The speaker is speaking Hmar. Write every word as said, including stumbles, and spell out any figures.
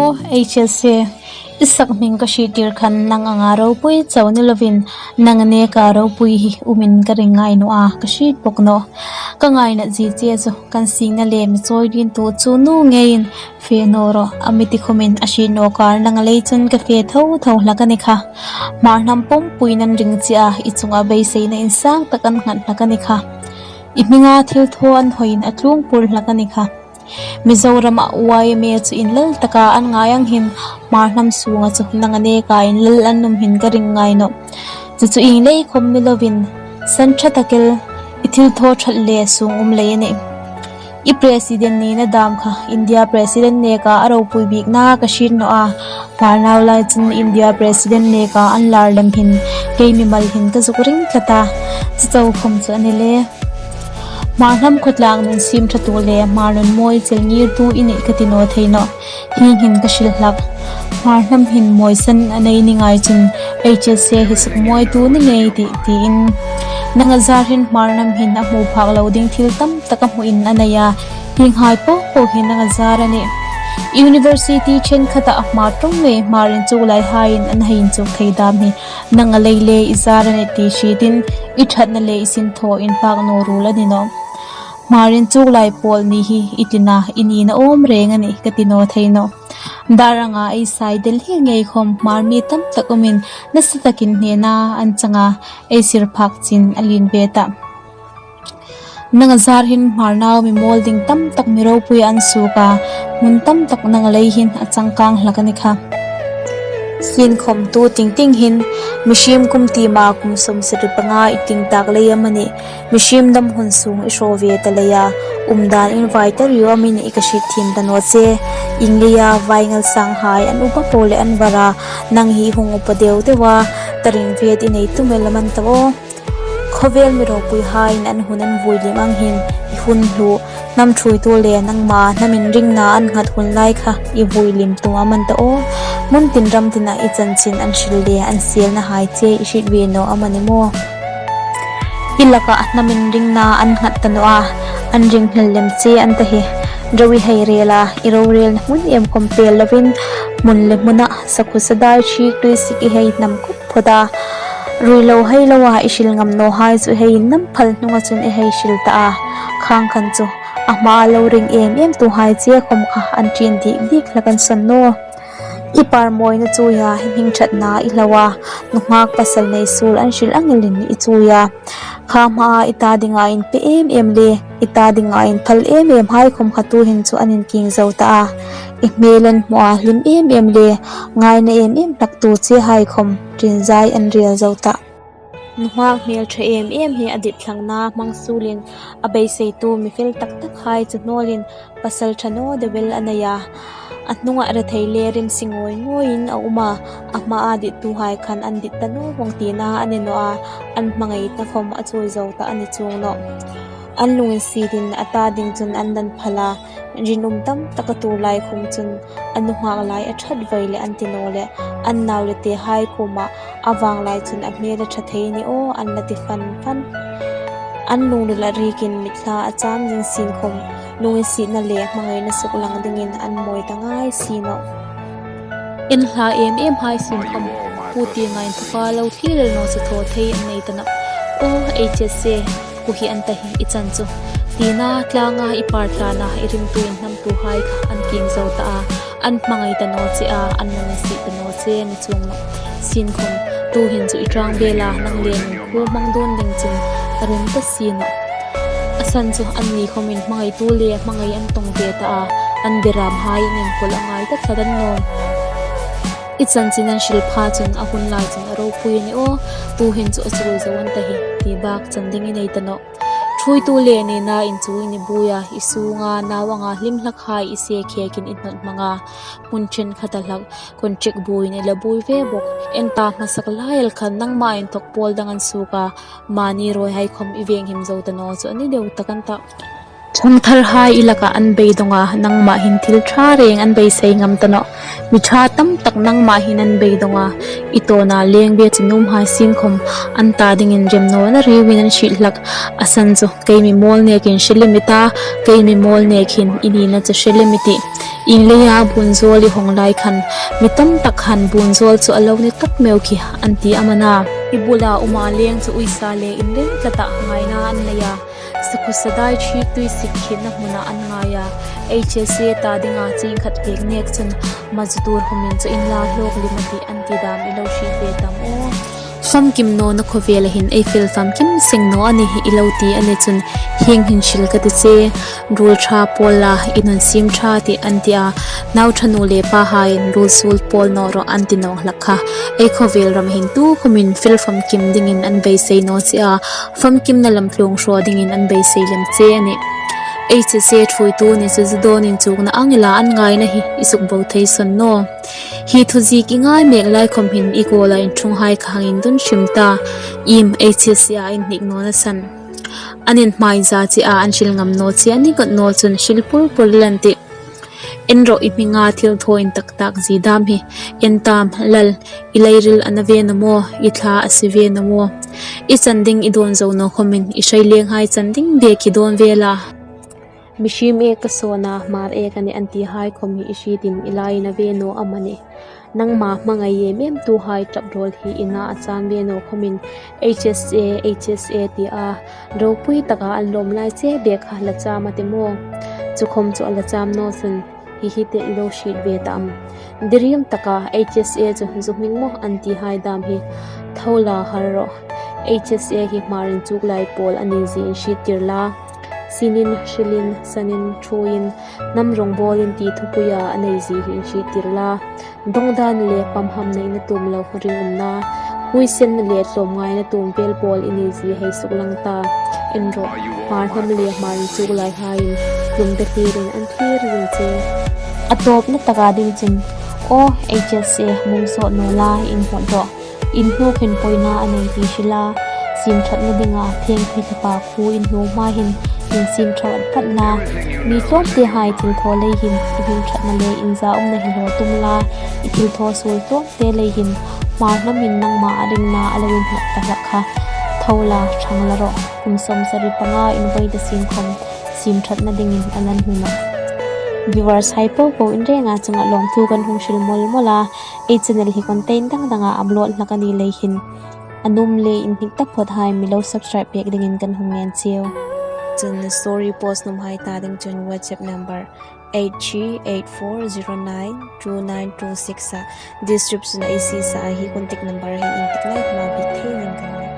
Aw H S A, i sak hming ka hriettir khan nang anga ropui chau ni lovin, nang neka ropui hi umin ka ring ngai naw a, ka hriet bawk nawh. Ka ngaina zie che chu kan singna le mi chawi rintu chu nu ngeiin fe naw rawh, a mi ti khomin a hriet naw kar nang lei chun ka fe tho tho hlak a ni kha. Hmar hnam pumpui nan ring che a, i chunga beiseina insang tak an nghat hlak a ni kha. I hminga thil thaw an hawiin a tlung pur hlak a ni kha. Mizoram a Y M A chu inlal taka an ngai ang hin, Hmar hnam sunga chu nang neka inlal an um hin ka ring ngai nawh. Chu chu ieng lei khom ni lovin, san ṭha tak el, i thil thaw ṭhat le sung um lei a nih. I President nina dam kha India President neka a ropui bikna ka hriet naw a. Hmar nau lai chun India President neka an lar lem hin kei mimal hin ka zuk ring tlat a. Chu chau khom chu a ni le. Hmar hnam khawtlang nun siem ṭhatu le Hmar nun mawi chel ngirtu i nih ka ti naw thei nawh. Hieng hin ka hril hlak. Hmar hnam hin mawisan a nei ni ngai chun H S A hi suk mawitu ni ngei tih, tiin. Nang a zar hin Hmar hnam hin a hmu phak lo ding thil tam tak a hmuin a nei a. Hienghai po po hi nang a zar a nih. University ṭhenkhatah Hmar ṭawng ngei Hmar inchuklaihaiin an hei inchuk thei dam hi nang a lei le i zar a nih ti hrietin i ṭhatna le i sinthaw inphak naw ruol a ni nawh. Hmar inchuklai pawl ni hi i tina i nina awm reng a nih ka ti naw thei nawh. Dar anga ei sai Delhi ngei khom Hmar mi tam tak umin nasa takin hnena an changa ei sir phak chin a lien ve tah. Nang a zar hin Hmar nau mi mawl ding tam tak mi ropui an suok a, hmun tam tak nang lei hin a changkang hlak a ni kha. Sienkhom tu ting ting hin mihriem kum tima kum sawmsari panga i ting tak lei amanih, mihriem dam hun sung i hraw ve ta leia, umdan invai ta riu amanih ka hriet thiem ta naw che. Ieng leia vaingal sanghai an upa po le an vara, nang hi hung upa deu deu a, ta ring vet i nei tum el a man ta aw. Khawvel mi ropuihaiin an hun an vui lim ang hin, i hun hlu, hnam ṭhuoitu le nangma hnam inringna an nghat hun lai kha i vui lim tum a man ta aw. Hmun tin ram tina i chanchin an hril le an sielnahai che i hriet ve naw amanih maw. I laka hnam inringna an nghat ta naw a, an ring hmel lem che an ta hi. Ro i hei rela, i rorelna hmun em khom pel lovin, hmun le hmuna sakhusa dai hrik tui sik i hei hnam khop phawt a. Rui lo hei loa i hril ngam nawhai chu i hei innam phal hnunga chun i hei hril ta a. Khang khan chu a hmaa lo ring em em tuhai che khom kha an ṭin dik dik hlak an sawn naw. I par mawina chuoia i hming ṭhatna i hlau a, nunghak pasal nei suol an hril ang elin i chuoi a. Kha hmaa i ta dinga inpe em em le, i ta dinga inphal em em hai khom kha tuhin chu an inkieng zo ta a. I hmel an hmu a hlim em em le, ngaina em em hlak tu che hai khom ṭin zai an rel zo ta. Nunghak hmel ṭha em em hi a ditthlangna hmang suolin a beiseitu mi fel tak tak hai chu hnawlin pasal ṭha naw deu el a nei a. A hnunga rethei le rimsi ngawi ngawiin a um a, a hmaa dittuhai khan an dit ta naw vawng tina a ni naw a, an hmangaina khom a chuoi zo ta a ni chuong nawh. An lunginsietin a ta ding chun an dan phal a, rinum tam taka tu lai khom chun a nunghak lai a ṭhat vai le an ti naw le, an nau le tehai kuoma a vang lai chun a hmel a ṭha thei ni aw an la ti fan fan. An lungrila rikin mitthla a cham ding sienkhom, lunginsietna le hmangaina suklang dingin an mawi ta ngai si nawh. Inhla em em hai sienkhom, pu ti ngai inthoka lo thlir el naw chu thaw thei an nei ta nawh. Aw H S A, kha hi an ta hi i chan chu. Tina tlanga i par tlana i ringtu inhnamtuhai kha an kieng zo ta a, an hmangai ta naw che a, an lunginsiet ta naw che ni chuong nawh. Sienkhom, tuhin chu i ṭang bela nang le nung khu hmang dun ding chun a run ta si nawh. A san chu anni khomin hmangaitu le hmangai an tawng ve ta a, an beramhai inenkawl a ngai ta tlat an nawm. I chanchin an hril pha chun a hun lai chun a ropui a ni aw, tuhin chu a chuoi zo an ta hi, ti bak chan ding i nei ta nawh. Ṭhuoitu le nina inchuoiin i buoi a, i sunga nau anga hlim hlakhai i se khekin i hnawt hmang a, hmun ṭhenkhata hlak contract buoiin i la buoi ve bawk. En ta, hmasa lai el khan nangma inthawk pawl dang an suok a, mani rawihai khom i venghim zo ta naw chu a ni deu tak an tah. Ṭhangtharhai i laka an beidong a, nangma hin thil ṭha reng an beisei ngam ta nawh. Mi ṭha tam tak nangma hin an beidong a, i tawna leng ve chi nuomhai sienkhom an ta dingin remnawna riuin an hriet hlak. A san chu kei mi mawl nekin hre lem i ta, kei mi mawl nek hin i nina chu hre lem i tih. Inleia bunzawl i hawng lai khan, mi tam tak khan bunzawl chu a lo ni tak meu khi an ti am a na. I bula uma leng chu uisa le inrem tlatah ngaina an nei a. Sakhusa dai chik tui sik khinna hmuna an ngai a. H S A ta dinga ching khat pek nek chun mazu tur humin chu inla hlawk lim a tih an ti dam i lo hriet ve tam aw. Famkim nawna khawvela hin ei fel famkim seng naw a ni i lo ti a ni chun hieng hin hril ka ti che. Rul ṭha pawl la, i nun siem ṭha tih an ti a. Nau ṭhanu le pahaiin rul suol pawl naw rawh an ti nawk hlak kha. Ei khawvel ram hin tu khumin fel famkim dingin an beisei naw che a. Famkimna lamtluong hraw dingin an beisei lem che a nih. H S A ṭhuoitu ni chu zu dawn inchukna ang ila an ngaina hi i suk bo thei sawn naw. Hi thuziek i ngai mek lai khawm hin i kawla inṭhunghai kha hang indun hrim ta. Iem H S A a inhnik nawna san. An inhmai za che a an hril ngam naw che a ni ngawt naw chun hril pur pur lan tih. En rawh i hminga thil thaw intak tak zie dam hi. En tam lal, i leiril a na ve naw maw, i thla a si ve naw maw. I chan ding i dawn zo naw khawmin i hrei lenghai chan ding bek hi dawn ve la. Mihriem ek ka sawn a, Hmar ek a nih an tihai khawm hi i hrietin i laiin a ve naw am a nih. Nangma hmangai em em tuhai ṭap rawl hi i na a cham ve naw khawmin H S A, H S A ti a ropui taka an lawm lai che bek kha la cham a ti maw? Chu khawm chu a la cham naw chun hi hi te i lo hriet ve ta am? Diriam taka H S A chu zu hming maw an tihai dam hi tho la har rawh. H S A hi Hmar inchuk lai pawl a ni zie inhriettir la. Sinin, hrilin, sanin, ṭhuoiin, hnam rawngbawlin ti thupuia a nei zie hi inhriettir la. Dongdan le pamham neina tum lo ringumna, huisenna le tlawmngaina tum vel pawl i ni zie hei suklang ta. En rawh, Hmar hnam le Hmar inchuk laihaiin tlum ta hlirin an thlir ring che. A tawpna taka ding chun, aw H S A, mung sawt naw la, inhnawt rawh. Inhnuk hin poina a nei ti hril a, siemṭhatna dinga thengthei thlapa khu inhnuk hma hin insiemṭhat vat la. Mi tlawmtehai thilthaw lei hin i hming ṭhatna le inzaumna hi hlaw tum la, i thilthaw suol tlawmte lei hin Hmar hnamin nangma a ringna a lo inhnawt ta hlak kha. Tho la, ṭhang la rawh, kum sawmsari panga invawi ta sien khawm siemṭhatna dingin a la hung nawh. Viewers hai po po in renga chunga lawmthu kan hung hril mawl mawl a, ei channel hi content dang danga upload hlak a ni lei hin a nuom le inhnik taphawthai mi lo subscribe pek dingin kan hung ngen cheu. Chun story post nuomhai ta ding chun WhatsApp number eight three eight four zero nine two nine two six a, description-a ei sie sa a, hi contact number hin intik lai khawma biek thei ding kan nih.